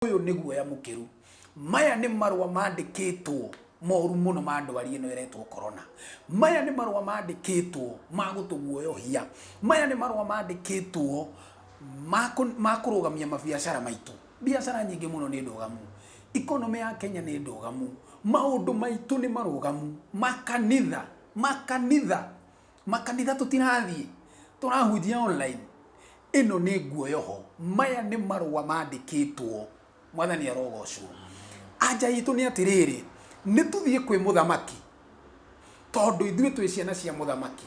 Ũyũ nĩ guoya mũkĩru. Maya nĩ marũa mandĩkĩtwo moru mũno ma ndwari ĩno ĩretwo corona. Maya nĩ marũa mandĩkĩtwo ma gũtũguoyohia. Maya nĩ marũa mandĩkĩtwo ma kũrũgamia mabiacara maitũ. Biacara nyingĩ mũno nĩ ndũgamu. Economy ya Kenya nĩ ndũgamu. Maũndũ maitũ nĩ marũgamu. Makanitha, makanitha, makanitha tũtirathiĩ. Tũrahunjia online. Ĩno nĩ nguoyoho. Maya nĩ marũa mandĩkĩtwo. Mwathani arogocwo. Anja itũ nĩ atĩrĩrĩ, nĩ tũthiĩ kwĩ mũthamaki, tondũ ithuĩ twĩ ciana cia mũthamaki.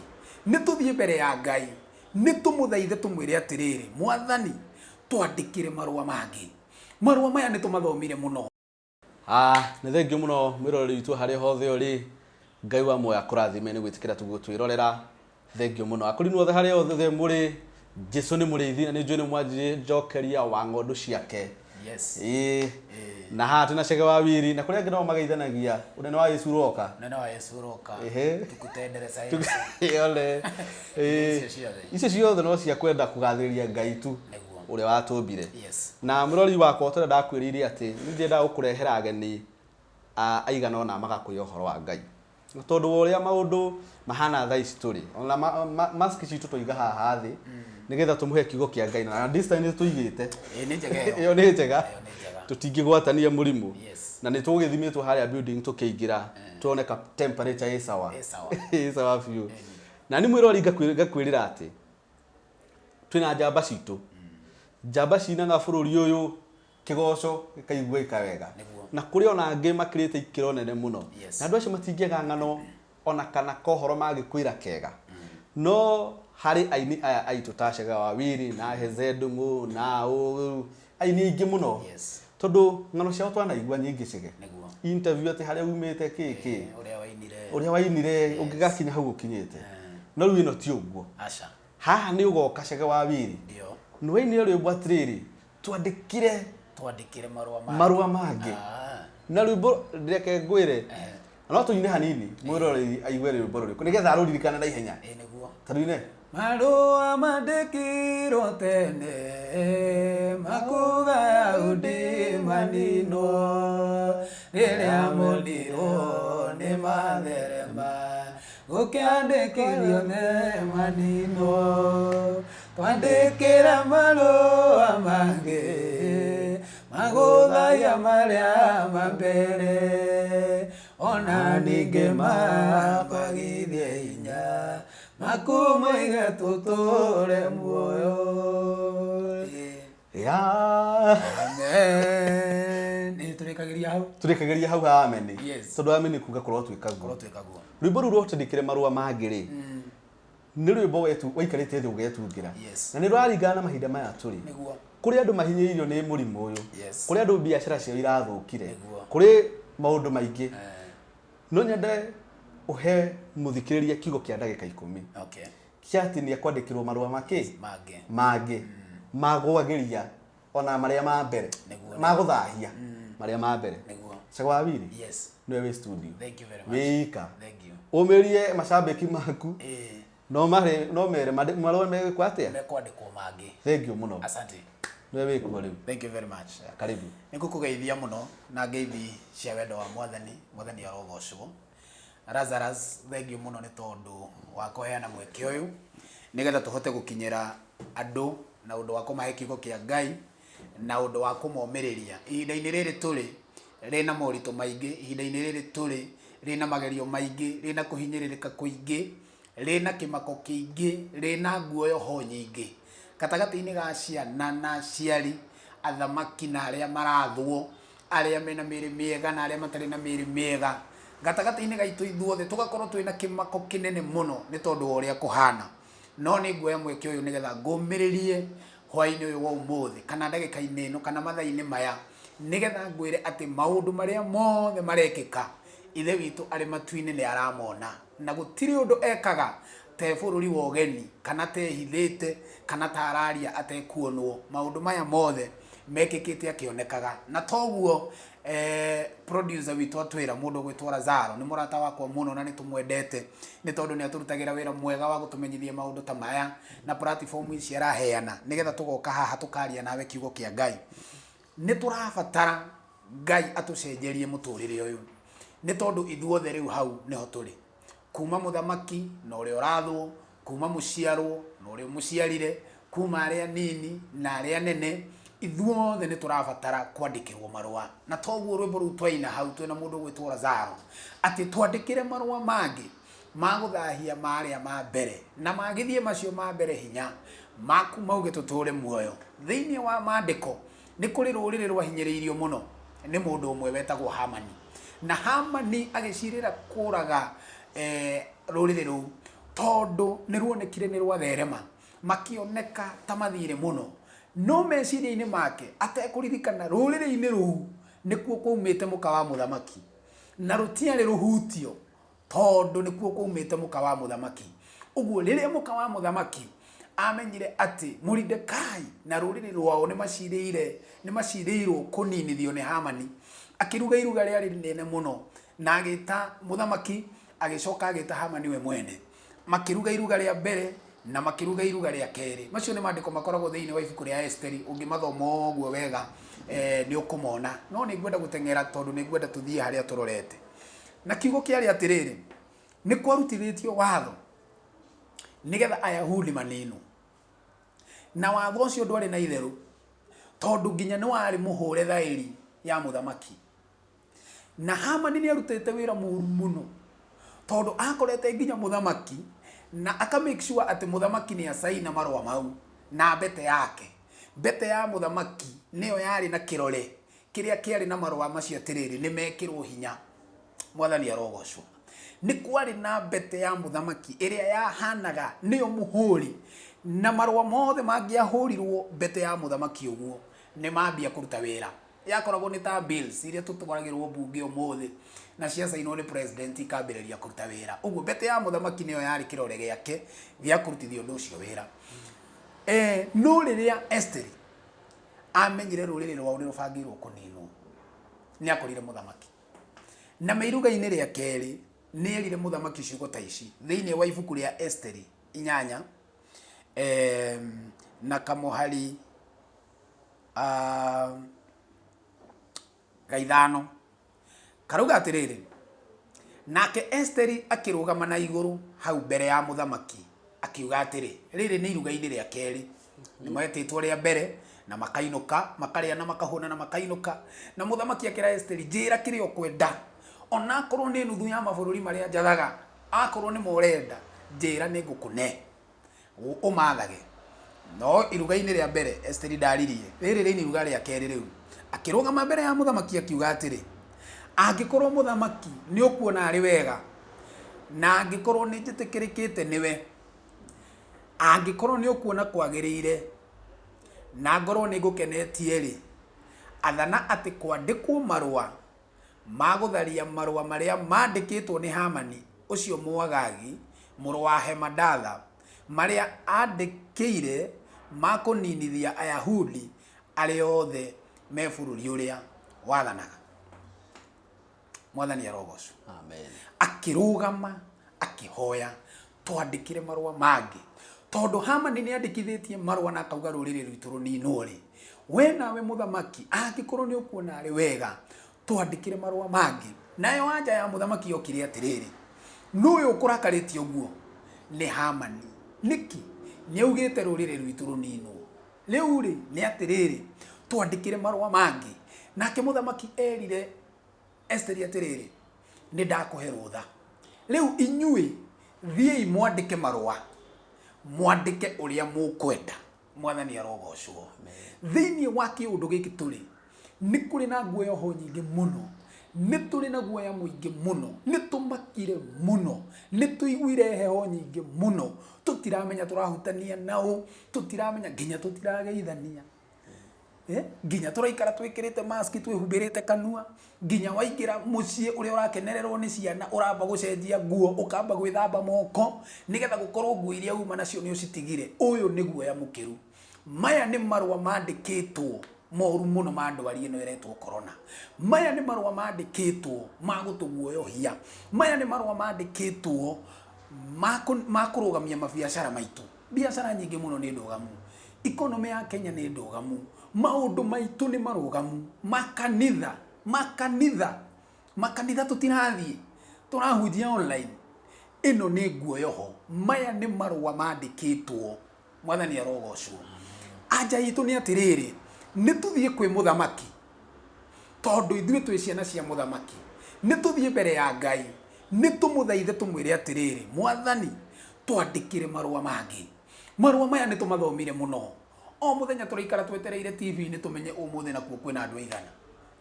Nĩ tũthiĩ mbere ya Ngai, nĩ tũmũthaithe tũmwĩre atĩrĩrĩ, Mwathani, twandĩkĩre marũa mangĩ. Marũa maya nĩ tũmathomire mũno. Ah, nĩ thengiũ mũno mwĩroreri witũ harĩa hothe ũrĩ. Ngai wa muoyo akũrathime nĩ gwĩtĩkĩra gũtwĩrorera. Thengiũ mũno. Akũrinũ othe harĩa othe mũrĩ, Jesu nĩ mũrĩithi na nĩ njũĩ nĩ mwanjokeria wa ng'ondu ciake. Yes. Ĩĩ. Na haha twĩna Chege wa Wiri na kũrĩa angĩ nao mageithanagia. Ũnene wa Yesu ũroka. Ũnene wa Yesu ũroka. Ehe. Tukutendereza Yesu. Yole. Ĩĩ. Icio ciothe. Icio ciothe no cia kwenda kũgathĩrĩria Ngai tu. Nĩguo. Ũrĩa watũmbire. Yes. Na mũrori wakwa tũrĩa ndakwĩrĩire atĩ nĩ ndĩendaga gũkũrehera ageni aigana ũna magakũhe ũhoro wa Ngai. Na tondũ wa ũrĩa maũndũ mahana thaa ici tũrĩ, ona mask citũ twaiga haha thĩ nĩgetha tũmũhe kiugo kĩa Ngai na distance nĩ tũigĩte. Ĩĩ nĩ njega ĩyo. Ĩyo nĩ njega. Ĩyo nĩ njega. Tũtingĩgwatania mũrimũ. Yes. Na nĩ tũgĩthimĩtwo harĩa building tũkĩingĩra tuoneka temperature ĩ sawa. Ĩ sawa. Ĩ sawa biũ. Na nĩ mwĩrori ngakwĩrĩra atĩ twĩna njamba citũ. Njamba cinaga bũrũri ũyũ kĩgoco gĩkaiguĩka wega. Nĩguo. Na kũrĩ ona angĩ makĩrĩte ikĩro nene mũno. Yes. Na andũ acio matingĩaga ng'ano ona kana kohoro mangĩkwĩra kega. No harĩ aini aya aitũ ta Chege wa Wiri na Heze Ndung'u na ũ aini aingĩ mũno. Yes. Tondũ ng'ano ciao twanaigua nyingĩ Chege. Nĩguo. Interview atĩ harĩa umĩte kĩ kĩ. Ũrĩa wainire. Ũrĩa wainire ũngĩgakinya hau ũkinyĩte. No rĩu ĩno ti ũguo. Aca. Haha nĩ ũgoka Chege wa Wiri. Ndio. Nĩ wainire rwĩmbo atĩrĩrĩ, twandĩkire Twandĩkĩre marũa mangĩ. Marũa mangĩ. Ah. Na rwĩmbo reke ngwĩre no tũine hanini mwĩroreri aigue rwĩmbo rũrĩkũ nĩgetha arũririkane na ihenya. Ĩĩ nĩguo. Ta rũine. Marũa mandĩkirwo tene makuga undi maninwo rĩrĩa monirwo nĩ matherema Gũkĩandĩkithio nĩ maninwo, twandĩkĩre marũa mangĩ, magũthaia marĩa ma mbere, ona ningĩ makwagithie hinya, makumoige tũtũre muoyo. Ya. Amen. Ĩ, tũrĩkagĩria hau. Tũrĩkagĩria hau ha amen. Yes. Tondũ amen kuga korwo twĩka guo. Korwo twĩka guo. Rwĩmbo rũu rwatũndĩkĩre marũa mangĩ rĩ. Nĩ rwĩmbo wetu waikarĩte thĩ ũgetungĩra. Yes. Na nĩ rũraringana na mahinda maya tũrĩ. Nĩguo. Kũrĩ andũ mahinyĩrĩirio nĩ mũrimũ ũyũ. Yes. Kũrĩ andũ biacara ciao irathũkire. Nĩguo. Kũrĩ maũndũ maingĩ. No nyende ũhe mũthikĩrĩria kiugo kĩa ndagĩka ikũmi. Okay. Kĩa atĩ nĩ ekwandĩkĩrwo marũa makĩ? Mangĩ. Mangĩ. Ma gwagĩria ona marĩa ma mbere. Nĩguo. Ma gũthahia marĩa ma mbere. Nĩguo. Cagũ wa Wiri. Yes. Nĩwe wĩ studio. Thank you very much. Wĩ ika. Thank you. Ũmĩrie macambĩki maku. Ĩĩ. No marĩ no mere marũa megwĩkwo atĩa? Mekwandĩkwo mangĩ. Thank you mũno. Asante. Nĩwe wĩ kuo rĩu. Thank you very much. Karibu. Nĩngũkũgeithia mũno na ngeithi cia wendo wa Mwathani. Mwathani arogocwo. Lazarus, thengiũ mũno nĩ tondũ wa kũheana mweke ũyũ, nĩgetha tũhote gũkinyĩra andũ na ũndũ wa kũmahe kiugo kĩa Ngai, na ũndũ wa kũmomĩrĩria. Ihinda-inĩ rĩrĩ tũrĩ, rĩna moritũ maingĩ, ihinda-inĩ rĩrĩ tũrĩ, rĩna magerio maingĩ, rĩna kũhinyĩrĩrĩka kũingĩ, rĩna kĩmako kĩingĩ, rĩna nguoyoho nyingĩ. Gatagatĩ-inĩ ga ciana na aciari, athamaki na arĩa marathwo, arĩa mena mĩĩrĩ mĩega na arĩa matarĩ na mĩĩrĩ mĩega, gatagatĩ-inĩ gaitũ ithuothe tũgakorwo twĩna kĩmako kĩnene mũno nĩ tondũ wa ũrĩa kũhana. No nĩ nguoya mweke ũyũ nĩgetha ngũmĩrĩrie hwaĩ-inĩ ũyũ wa ũmũthĩ kana ndagĩka-inĩ ĩno kana mathaa-inĩ maya nĩgetha ngwĩre atĩ maũndũ marĩa mothe marekĩka Ithe witũ arĩ matu-inĩ nĩ aramona na gũtirĩ ũndũ ekaga ta e bũrũri wa ũgeni kana ta ehithĩte kana ta araria atekuonwo. Maũndũ maya mothe mekĩkĩte akĩonekaga. Na toguo eh, producer witũ atwĩra mũndũ ũgwĩtwo Lazaro nĩ mũrata wakwa mũno na nĩ tũmwendete nĩ tondũ nĩ atũrutagĩra wĩra mwega wa gũtũmenyithia maũndũ ta maya na platform ici araheana nĩgetha tũgoka haha tũkaria nawe kiugo kĩa Ngai. Nĩ tũrabatara Ngai atũcenjerie mũtũrĩre ũyũ, nĩ tondũ ithuothe rĩu hau nĩho tũrĩ. Kuma mũthamaki na ũrĩa ũrathwo, kuma mũciarwo na ũrĩa ũmũciarire, kuma arĩa anini na arĩa anene, ithuothe nĩ tũrabatara kwandĩkĩrwo marũa. Na toguo rwĩmbo rũu twaina hau twĩna mũndũ ũgwĩtwo Lazaro, atĩ twandĩkĩre marũa mangĩ ma gũthahia marĩa ma mbere, na magithie macio ma mbere hinya, maku mauge tũtũre muoyo. Thĩinĩ wa maandĩko Nĩ kũrĩ rũrĩrĩ rwahinyĩrĩirio mũno nĩ mũndũ ũmwe wetagwo Hamani. Na Hamani agĩcirĩra kũraga rũrĩrĩ rũu tondũ nĩ ruonekire nĩ rwatherema, makĩoneka ta mathire mũno. No meciria-inĩ make atekũririkana rũrĩrĩ-inĩ rũu nĩkuo kwaumĩte mũka wa mũthamaki, na rũtiarĩ rũhutio tondũ nĩkuo kwaumĩte mũka wa mũthamaki. Ũguo rĩrĩa mũka wa mũthamaki amenyire atĩ Moridekai na rũrĩrĩ rwao nĩmacirĩire nĩmacirĩirwo kũninithio nĩ Hamani, akĩruga iruga rĩarĩ rĩnene mũno, na agĩta mũthamaki, agĩcoka agĩta Hamani we mwene. Makĩruga iruga rĩa mbere na makĩruga iruga rĩa kerĩ. Macio nĩ maandĩko makoragwo thĩinĩ wa ibuku rĩa Esiteri, ũngĩmathoma ũguo wega nĩ ũkũmona. No nĩ ngwenda gũteng'era tondũ nĩ ngwenda tũthiĩ harĩa tũrorete. Na kiugo kĩarĩ atĩrĩrĩ, nĩ kwarutithĩtio watho nĩgetha Ayahudi maninwo. Na watho ũcio ndwarĩ na itherũ, tondũ nginya nĩ warĩ mũhũre thaĩri ya mũthamaki. Na Hamani nĩ arutĩte wĩra mũru mũno, tondũ akorete nginya mũthamaki na aka make sure atĩ mũthamaki nĩ acaina marũa mau na mbete yake. Mbete ya mũthamaki nĩyo yarĩ na kĩrore kĩrĩa kĩarĩ na marũa macio atĩrĩrĩ, nĩ mekĩrwo hinya. Mwathani arogocwo. Nĩ kwarĩ na mbete ya mũthamaki ĩrĩa yahanaga nĩyo mũhũri, na marũa mothe mangĩahũrirwo mbete ya mũthamaki ũguo, nĩ mambia kũruta wĩra. Yakoragwo nĩ ta bills iria tũtwaragĩrwo mbunge ũmũthĩ na ciacainwo nĩ president ikambĩrĩria kũruta wĩra. Ũguo mbete ya mũthamaki nĩyo yarĩ kĩrore gĩake gĩa kũrutithia ũndũ ũcio wĩra. No rĩrĩa Esiteri amenyire rũrĩrĩ rwao nĩ rũbangĩirwo kũninwo, nĩ akorire mũthamaki. Na me iruga-inĩ rĩa kerĩ, nĩ erire mũthamaki ciugo ta ici thĩinĩ wa ibuku rĩa Esiteri inyanya na kamũhari ga ithano. Karauga atĩrĩrĩ, nake Esiteri akĩrũgama na igũrũ hau mbere ya mũthamaki akiuga atĩrĩ, rĩrĩ nĩ iruga-inĩ rĩa kerĩ, nĩ metĩtwo rĩa mbere na makainũka, makarĩa na makahũna na makainũka. Na mũthamaki akĩra Esiteri, njĩra kĩrĩa ũkwenda, ona akorwo nĩ nuthu ya mabũrũri marĩa njathaga, akorwo nĩmo ũrenda, njĩra nĩ ngũkũne. Ũmathage. No iruga-inĩ rĩa mbere Esiteri ndaaririe, rĩrĩ rĩ iruga rĩa kerĩ rĩu. Akĩrũgama mbere ya mũthamaki akiuga atĩrĩ, Angĩkorwo mũthamaki nĩ ũkuona arĩ wega, na angĩkorwo nĩ njĩtĩkĩrĩkĩte nĩwe, angĩkorwo nĩ ũkuona kwagĩrĩire, na ngorwo nĩ ngũkenetie-rĩ, athana atĩ kwandĩkwo marũa ma gũtharia marũa marĩa maandĩkĩtwo nĩ Hamani ũcio Mũagagi, mũrũ wa Hemadatha, marĩa aandĩkĩire ma kũninithia Ayahudi arĩa othe me bũrũri ũrĩa wathanaga. Mwathani arogocwo. Amen. Akĩrũgama akĩhoya twandĩkĩre marũa mangĩ tondũ Hamani nĩ andĩkithĩtie marũa na akauga rũrĩrĩ rwitũ rũninwo rĩ, we nawe mũthamaki angĩkorwo nĩ ũkuona arĩ wega twandĩkĩre marũa mangĩ. Nayo anja ya mũthamaki yokire atĩrĩrĩ, nũ ũyũ ũkũrakarĩtie ũguo? Nĩ Hamani. Nĩkĩ? Nĩ augĩte rũrĩrĩ rwitũ rũninwo. Rĩu rĩ, nĩ atĩrĩrĩ, twandĩkĩre marũa mangĩ. Nake mũthamaki erire Esiteri atĩrĩrĩ, nĩ ndakũhe rũtha. Rĩu inyuĩ thiĩi mwandĩke marũa, mwandĩke ũrĩa mũkwenda. Mwathani arogocwo. Thĩinĩ wa kĩũndũ gĩkĩ tũrĩ, nĩ kũrĩ na nguoyoho nyingĩ mũno, nĩ tũrĩ na guoya mũingĩ mũno, nĩ tũmakire mũno, nĩ tũiguire heho nyingĩ mũno, tũtiramenya tũrahutania naũ, tũtiramenya nginya tũtirageithania. Eh, nginya tũraikara twĩkĩrĩte mask twĩhumbĩrĩte kanua nginya waingĩra mũciĩ ũrĩa ũrakenererwo nĩ ciana ũramba gũcenjia nguo ũkamba gwĩthamba moko nĩgetha gũkorwo nguo iria uma nacio nĩ ũcitigire. Ũyũ nĩ guoya mũkĩru. Maya nĩ marũa mandĩkĩtwo moru mũno ma ndwari ĩno ĩretwo corona. Maya nĩ marũa mandĩkĩtwo ma gũtũguoyohia. Maya nĩ marũa mandĩkĩtwo ma kũrũgamia mabiacara maitũ. Biacara nyingĩ mũno nĩ ndũgamu. Economy ya Kenya nĩ ndũgamu. Maũndũ maitũ nĩ marũgamu. Makanitha, makanitha, makanitha tũtirathiĩ, tũrahunjia online. Ĩno nĩ nguoyoho. Maya nĩ marũa mandĩkĩtwo. Mwathani arogocwo. Anja itũ nĩ atĩrĩrĩ, nĩ tũthiĩ kwĩ mũthamaki, tondũ ithuĩ twĩ ciana cia mũthamaki. Nĩ tũthiĩ mbere ya Ngai, nĩ tũmũthaithe tũmwĩre atĩrĩrĩ, Mwathani, twandĩkĩre marũa mangĩ. Marũa maya nĩ tũmathomire mũno. O mũthenya tũraikara twetereire TV-inĩ tũmenye ũmũthĩ nakuo kwĩna andũ aigana.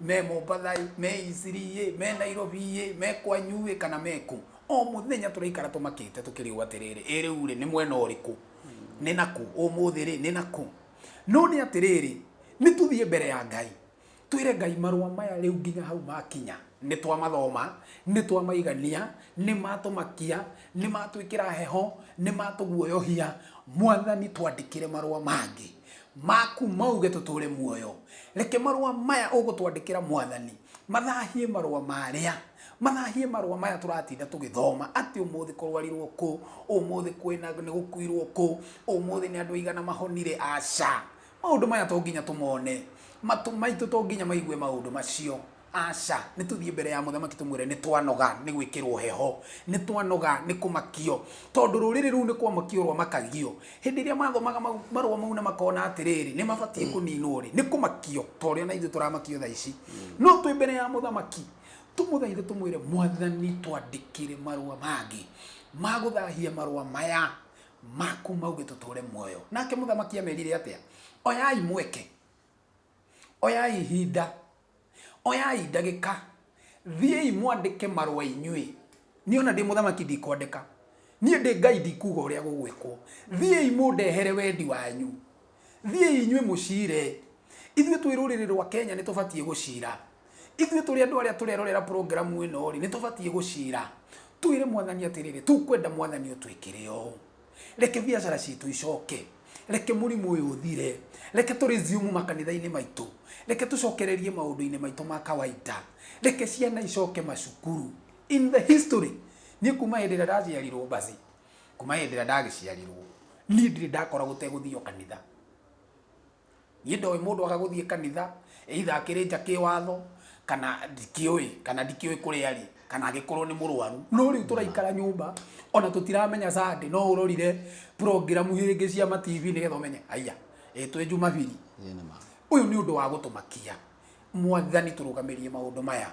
Me Mombatha-ĩ, me Eastleigh-ĩ, me Nairobi-ĩ, me kwanyu-ĩ kana me kũ. O mũthenya tũraikara tũmakĩte tũkĩrigwo atĩrĩrĩ, ĩ rĩu-rĩ nĩ mwena ũrĩkũ? Nĩ nakũ? Ũmũthĩ-rĩ nĩ nakũ? No nĩ atĩrĩrĩ, nĩ tũthiĩ mbere ya Ngai. Twĩre Ngai marũa maya rĩu nginya hau makinya, nĩ twamathoma, nĩ twamaigania, nĩ matũmakia, nĩ matwĩkĩra heho, nĩ matũguoyohia. Mwathani twandĩkĩre marũa mangĩ maku mauge tũtũre muoyo. Reke marũa maya ũgũtwandĩkĩra Mwathani mathahie marũa marĩa, mathahie marũa maya tũratinda tũgĩthoma atĩ ũmũthĩ kũrwarirwo kũ, ũmũthĩ kwĩna nĩ gũkuirwo kũ, ũmũthĩ nĩ andũ aigana mahonire. Aca. Maũndũ maya to nginya tũmone, matũ maitũ to nginya maigue maũndũ macio. Aca, nĩ tũthiĩ mbere ya mũthamaki tũmwĩre nĩ twanoga nĩ gwĩkĩrwo heho, nĩ twanoga nĩ kũmakio, tondũ rũrĩrĩ rũu nĩ kwamakio rwamakagio. Hĩndĩ ĩrĩa mathomaga marũa mau na makona atĩrĩrĩ, nĩ mabatiĩ kũninwo rĩ, nĩ kũmakio ta ũrĩa ona ithuĩ tũramakio thaa ici. No twĩ mbere ya mũthamaki, tũmũthaithe tũmwĩre, Mwathani twandĩkĩre marũa mangĩ ma gũthahia marũa maya maku mauge tũtũre muoyo. Nake mũthamaki amerire atĩa? Oyai mweke, oyai ihinda, oyai ndagĩka, thiĩi mwandĩke marũa inyuĩ. Niĩ ona ndĩ mũthamaki ndikwandĩka, niĩ ndĩ Ngai ndikuga ũrĩa gũgwĩkwo. Thiĩi mũndehere wendi wanyu, thiĩi inyuĩ mũcire. Ithuĩ twĩ rũrĩrĩ rwa Kenya nĩ tũbatiĩ gũcira. Ithuĩ tũrĩ andũ arĩa tũrerorera program ĩno rĩ, nĩ tũbatiĩ gũcira. Twĩre Mwathani atĩrĩrĩ, tũkwenda Mwathani ũtwĩkĩre ũũ. Reke biacara citũ icoke. Reke mũrimũ ũyũ ũthire. Reke tũ resume makanitha-inĩ maitũ. Reke tũcokererie maũndũ-inĩ maitũ ma kawaida. Reke ciana icoke macukuru. In the history, niĩ kuma hĩndĩ ĩrĩa ndaciarirwo basi, kuma hĩndĩ ĩrĩa ndagĩciarirwo, niĩ ndirĩ ndakora gũtegũthio kanitha. Niĩ ndoĩ mũndũ aga gũthiĩ kanitha, either akĩrĩ nja kĩwatho, kana ndikĩũĩ, kana ndikĩũĩ kũrĩa arĩ, kana angĩkorwo nĩ mũrwaru. No rĩu tũraikara nyũmba, ona tũtiramenya Sunday, no ũrorire program hĩngĩ cia ma TV nĩgetha ũmenye, haiya, ĩ twĩ Jumabiri. Ũyũ nĩ ũndũ wa gũtũmakia. Mwathani tũrũgamĩrie maũndũ maya.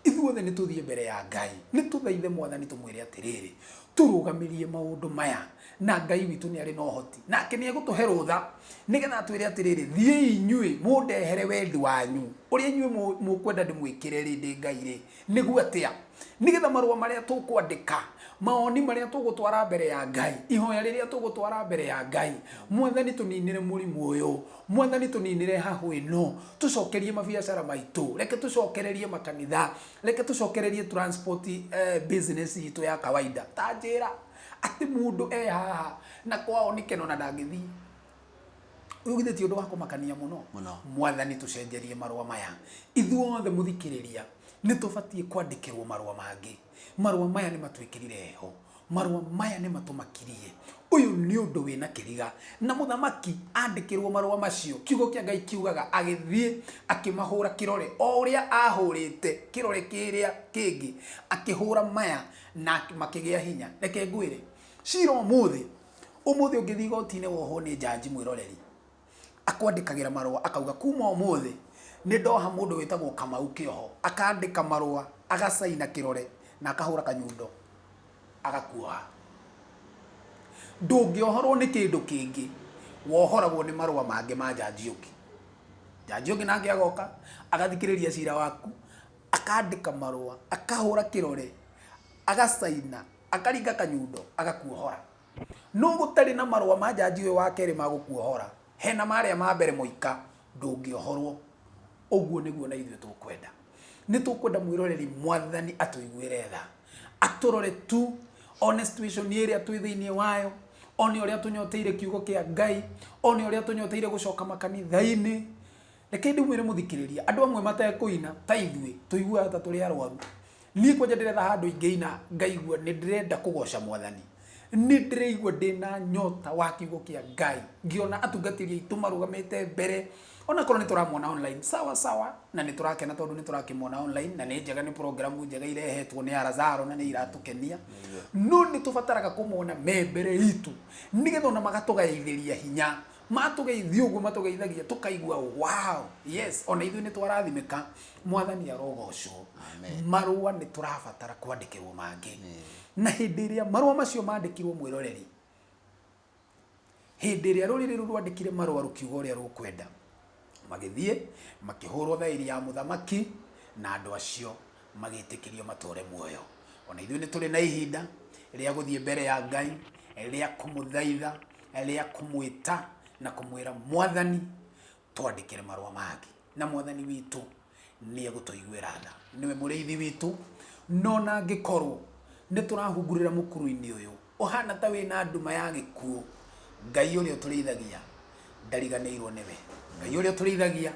Ithuothe nĩ tũthiĩ mbere ya Ngai, nĩ tũthaithe Mwathani tũmwĩre atĩrĩrĩ, tũrũgamĩrie maũndũ maya, na Ngai witũ nĩ arĩ na ũhoti, nake nĩ egũtũhe rũtha, nĩgetha atwĩre atĩrĩrĩ, thiĩi inyuĩ mũndehere wendi wanyu, ũrĩa inyuĩ mũkwenda ndĩmwĩkĩre-rĩ, ndĩ Ngai-rĩ, nĩguo atĩa? Nĩgetha marũa marĩa tũkwandĩka, mawoni marĩa tũgũtwara mbere ya Ngai, ihoya rĩrĩa tũgũtwara mbere ya Ngai, Mwathani tũninĩre mũrimũ ũyũ, Mwathani tũninĩre hahũ ĩno, tũcokerie mabiacara maitũ, reke tũcokererie makanitha, reke tũcokererie transport business itũ ya kawaida. Ta njĩra atĩ mũndũ e haha na kwao nĩ keno na ndangĩthiĩ. Ũyũ githĩ ti ũndũ wa kũmakania mũno? Mũno. Mwathani tũcenjerie marũa maya. Ithuothe mũthikĩrĩria nĩ tũbatiĩ kwandĩkĩrwo marũa mangĩ. Marũa maya nĩ matwĩkĩrire heho. Marũa maya nĩ matũmakirie. Ũyũ nĩ ũndũ wĩna kĩriga. Na mũthamaki andĩkĩrwo marũa macio, kiugo kĩa Ngai kiugaga agĩthiĩ akĩmahũra kĩrore o ũrĩa ahũrĩte kĩrore kĩrĩa kĩngĩ, akĩhũra maya na makĩgĩa hinya. Reke ngwĩre, cira ũmũthĩ, ũmũthĩ ũngĩthiĩ igoti-inĩ wohwo nĩ njanji mwĩroreri, akwandĩkagĩra marũa akauga kuma ũmũthĩ nĩ ndoha mũndũ wĩtagwo Kamau kĩoho, akandĩka marũa, agacaina kĩrore na akahũra kanyundo agakuoha. Ndũngĩohorwo nĩ kĩndũ kĩngĩ, wohoragwo nĩ marũa mangĩ ma njanji ũngĩ. Njanji ũngĩ nake agoka, agathikĩrĩria cira waku, akandĩka marũa, akahũra kĩrore, agacaina, akaringa kanyundo, agakuohora. No gũtarĩ na marũa ma njanji ũyũ wa kerĩ ma gũkuohora, hena marĩa ma mbere moika, ndũngĩohorwo. Ũguo nĩguo na ithuĩ tũkwenda. Nĩ tũkwenda mwĩroreri Mwathani atũiguĩre tha, atũrore tu, one situation ĩrĩa twĩ thĩinĩ wayo, one ũrĩa tũnyoteire kiugo kĩa Ngai, one ũrĩa tũnyoteire gũcoka makanitha-inĩ. Reke ndĩmwĩre mũthikĩrĩria, andũ amwe matekũina ta ithuĩ, tũiguaga ta tũrĩ arwaru. Niĩ kwanja ndĩretha handũ ingĩina ngaigua nĩ ndĩrenda kũgoca Mwathani. Nĩ ndĩraigua ndĩna nyota wa kiugo kĩa Ngai. Ngĩona atungatĩri aitũ marũgamĩte mbere, Onakorwo nĩ tũramuona online, sawa sawa, na nĩ tũrakena tondũ nĩ tũrakĩmuona online, na nĩ njega, nĩ programu njega irehetwo nĩ Arazaro na nĩ iratũkenia, no nĩ tũbataraga kũmona me mbere itũ nĩgetha ona magatũgaithĩria hinya. Matũgeithia ũguo matũgeithagia, tũkaigua wow, yes, ona ithuĩ nĩ twarathimĩka. Mwathani arogocwo. Marũa nĩ tũrabatara kwandĩkĩrwo mangĩ, na hĩndĩ ĩrĩa marũa macio mandĩkirwo, mwĩroreri, hĩndĩ ĩrĩa rũrĩrĩ rũu rwandĩkire marũa rũkiuga ũrĩa rũkwenda, magĩthiĩ makĩhũrwo thaĩri ya mũthamaki, na andũ acio magĩtĩkĩrio matũre muoyo. Ona ithuĩ nĩ tũrĩ na ihinda rĩa gũthiĩ mbere ya Ngai, rĩa kũmũthaitha, rĩa kũmwĩta na kũmwĩra, Mwathani, twandĩkĩre marũa mangĩ, na Mwathani witũ nĩ egũtũiguĩra tha. Nĩwe mũrĩithi witũ, no na angĩkorwo nĩ tũrahungurĩra mũkuru-inĩ ũyũ ũhana ta wĩna nduma ya gĩkuũ, Ngai ũrĩa ũtũrĩithagia ndariganĩirwo nĩwe. Ngai ũrĩa ũtũrĩithagia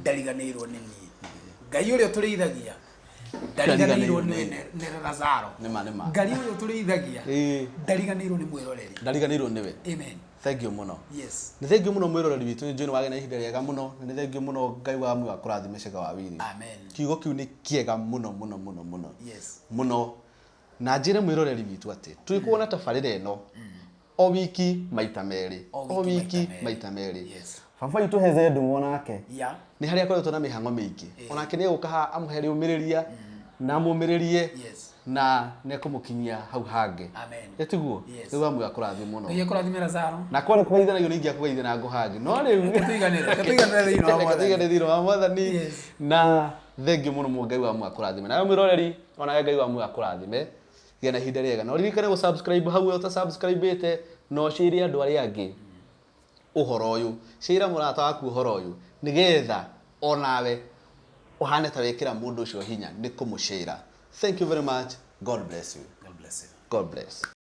ndariganĩirwo nĩ niĩ. Ngai ũrĩa ũtũrĩithagia ndariganĩirwo nĩ nĩ Lazaro. Nĩma, nĩma. Ngai ũrĩa ũtũrĩithagia ndariganĩirwo nĩ mwĩroreri. Ndariganĩirwo nĩwe. Amen. Thank you mũno. Yes. Nĩ thank you mũno, mwĩroreri witũ. Nĩ njũĩ nĩ wagĩa na ihinda rĩega mũno, na nĩ thank you mũno. Ngai wa muoyo akũrathime, Cega wa Wiri. Amen. Kiugo kĩu nĩ kĩega mũno mũno mũno mũno mũno. Na njĩre mwĩroreri witũ atĩ twĩkuona tabarĩra ĩno o wiki maita merĩ. O o wiki wiki maita merĩ. Maita merĩ. Baba witũ Heze Ndung'u nake nĩ harĩa akoretwo na mĩhang'o mĩingĩ. Onake nĩ egũka haha amũhe rĩũmĩrĩria na amũmĩrĩrie na nĩ ekũmũkinyia hau hangĩ. Amen. Ĩtiguo? Yes. Rĩu amwe akũrathime mũno. Ngai akũrathime, Lazaro. Na korwo nĩ kũgeithanagio nĩ ingĩakũgeithia na ngũhangi, no rĩu Reke tũiganĩre. Reke tũiganĩre thĩinĩ wa Reke Mwathani. tũiganĩre thĩinĩ wa Mwathani. Na thengiũ mũno mũno. Ngai wa muoyo akũrathime. Nawe mwĩroreri, onawe Ngai wa muoyo akũrathime. Gĩa na ihinda rĩega, na ũririkane gũ subscribe hau ũta subscribe ĩte, na ũcĩre andũ arĩa angĩ ũhoro ũyũ. Cĩra mũrata waku ũhoro ũyũ, nĩgetha onawe ũhane ta wĩkĩra mũndũ ũcio hinya nĩ kũmũcĩra. Thank you very much. God bless you. God bless you. God bless.